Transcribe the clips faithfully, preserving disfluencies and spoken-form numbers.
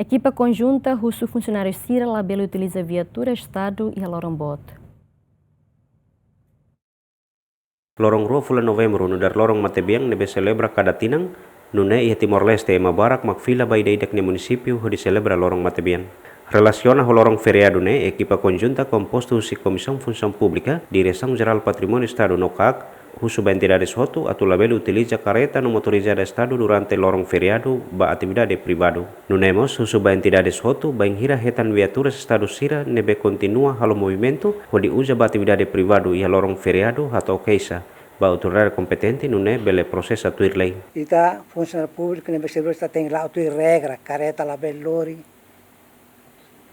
Ekipa konjunta husu funsionáriu sira labele utiliza viatura Estadu iha loron boot. Loron rua fulan Novembru, nu'udar loron matebian ne'ebé selebra kada tinan, nune'e iha Timor-Leste ema barak mak fila ba ida-idak nia munisípiu hodi selebra loron matebian. Relasiona ho loron feriadu ne'e, ekipa konjunta kompostu husi Komisaun Funsaun Públika, Diresaun Jerál Patrimóniu Estadu no KAK, husu ba entidades hotu atu labele utiliza kareta no motorizada Estadu durante loron feriadu ba atividade privadu. Nune'e mós husu ba entidades hotu, bainhira hetan viaturas Estadu sira ne'ebé kontinua halo movimentu hodi uza ba atividade privadu iha loron feriadu, hato'o keixa ba autoridade kompetente nune'e bele prosesa tuir lei. Ita funsionáriu públiku ne'ebé servisu ita tenke la'o tuir regra, kareta labele lori,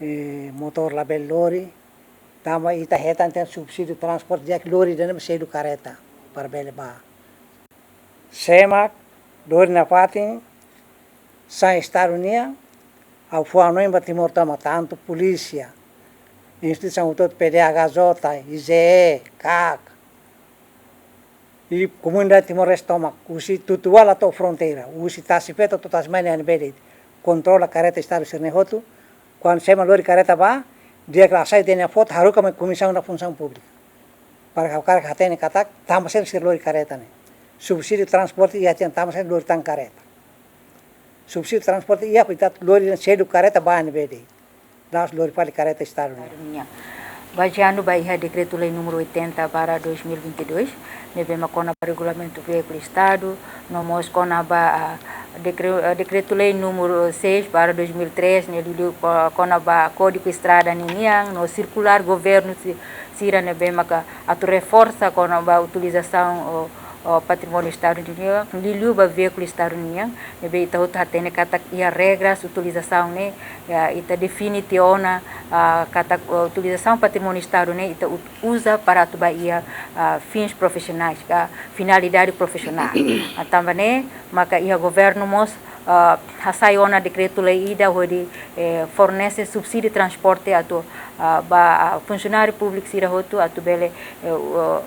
eh, motór labele lori, tanba ita hetan tiha ona subsídiu transporte, di'ak lori ida-ne'e mak selu kareta para bele bá. Sé mak lori nafatin, sai Estadu nian, ha'u fó hanoin ba Timor tomak, tantu polísia, instituisaun hotu-hotu, PDHJ, IGE, KAK, i komunidade Timor-Leste tomak, husi Tutuala to'o fronteira, husi Tasi Feto to'o Tasi Mane, ne'ebé kontrola kareta Estadu sira-ne'e hotu, kuandu sé mak lori kareta bá, di'ak hasai ita-nia foto, haruka mai Komisaun Funsaun Públika. Para ha'u hakarak hatene katak, tanba sá sira lori kareta ne'e. Subsídiu transporte iha tiha ona, tanba sá lori tan kareta. Subsídiu transporte iha, portantu lori selu kareta bá ne'ebé de'it. La'ós lori fali kareta Estadu nian. Bazeia ba iha Dekretu-Lei número oitenta barra dois mil e vinte e dois, ne'ebé mak kona-ba regulamentu veíkulu Estadu, no mós kona-ba, ah, dekre-, ah, Dekretu-Lei número seis barra dois mil e três, ne'e liuliu ko-, kona-ba Kódigu Estrada ninian, no sirkulár governu si-, sira ne'ebé maka atu reforsa kona-ba utilizasaun, o, o, patrimóniu Estadu ninian, liuliu ba veíkulu Estadu ninian, ne'ebé ita hotu hatene katak iha regras utilizasaun ne'e, iha, ita define tiha ona, ah, katak, o, utilizasaun patrimóniu Estadu ne'e, ita ut-, uza para atu ba iha, ah, fins profisionais, ka finalidade profisionál. Ah, tanba ne'e, maka iha governu mós, ah, hasai ona dekretu-lei ida hodi, eh, fornese subsídiu transporte atu, ah, ba, ah, funsionáriu públiku sira hotu atu bele, eh, o,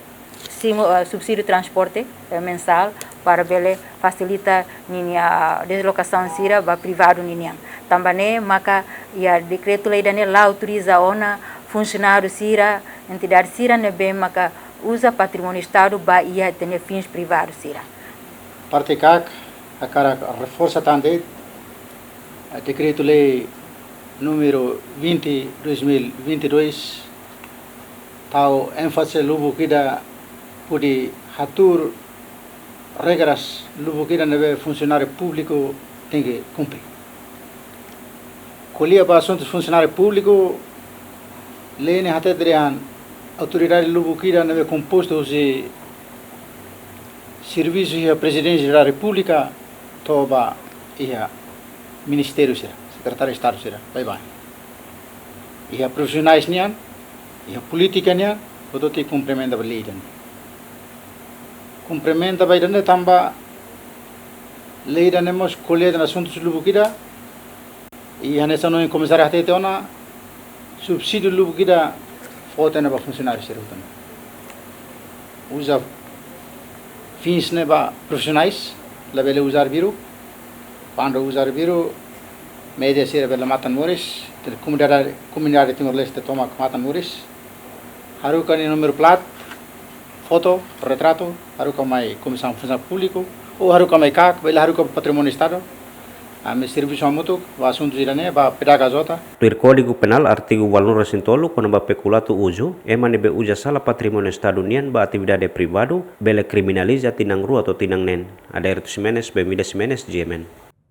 simu-, ah, subsídiu transporte, eh, mensál para bele fasilita ninia, ah, deslokasaun sira ba privadu ninian. Tanba ne'e maka iha dekretu-lei ida-ne'e la autoriza ona funsionáriu sira, entidade sira ne'ebé maka uza patrimóniu Estadu ba iha ita-nia fins privadu sira. Parte KAK hakarak reforsa tan de'it, eh, Dekretu-Lei número vinte, dois mil e vinte e dois, tau énfaze lubuk ida hodi hatuur regras lubuk ida ne'ebé funsionáriu públiku tenke kumpre. Ko'alia ba asuntu funsionáriu públiku, lei ne'e hatete dehan autoridade lubuk ida ne'ebé kompostu husi servisu iha Prezidénsia da Repúblika to'o ba iha ministériu sira, Sekretáriu Estadu sira, baibain. Iha profisionais nian, iha polítika nian, hotu tenke kumprimenta ba lei ida-ne'e. Kumprimenta ba ida-ne'e tanba lei ida-ne'e mós ko'alia dehan asuntu lubuk ida, i hanesan ohin komisáriu hatete ona, subsídiu lubuk ida fó tiha ona ba funsionáriu sira hotu ona. Uza fins ne'e ba profisionais, labele uza arbiru, kuandu uza arbiru, média sira bele matan moris, komunidade, komunidade Timor-Leste tomak matan moris. Haruka nia númeru plat, foto, retratu, haruka mai Komisaun Funsaun Públiku, ou haruka mai KAK, bele haruka Patrimóniu Estadu. Ami servisu hamutuk ba asuntu ida-ne'e ba PDHJ. Tuir Kódigu Penál artigu ualunulu-resin-tolu kona-ba pekuliatu uzu, ema ne'ebé uza sala patrimóniu Estadu nian ba atividade privadu, bele kriminaliza tinan rua to'o tinan neen. Adairto Ximenes, Bemida Ximenes, G M N.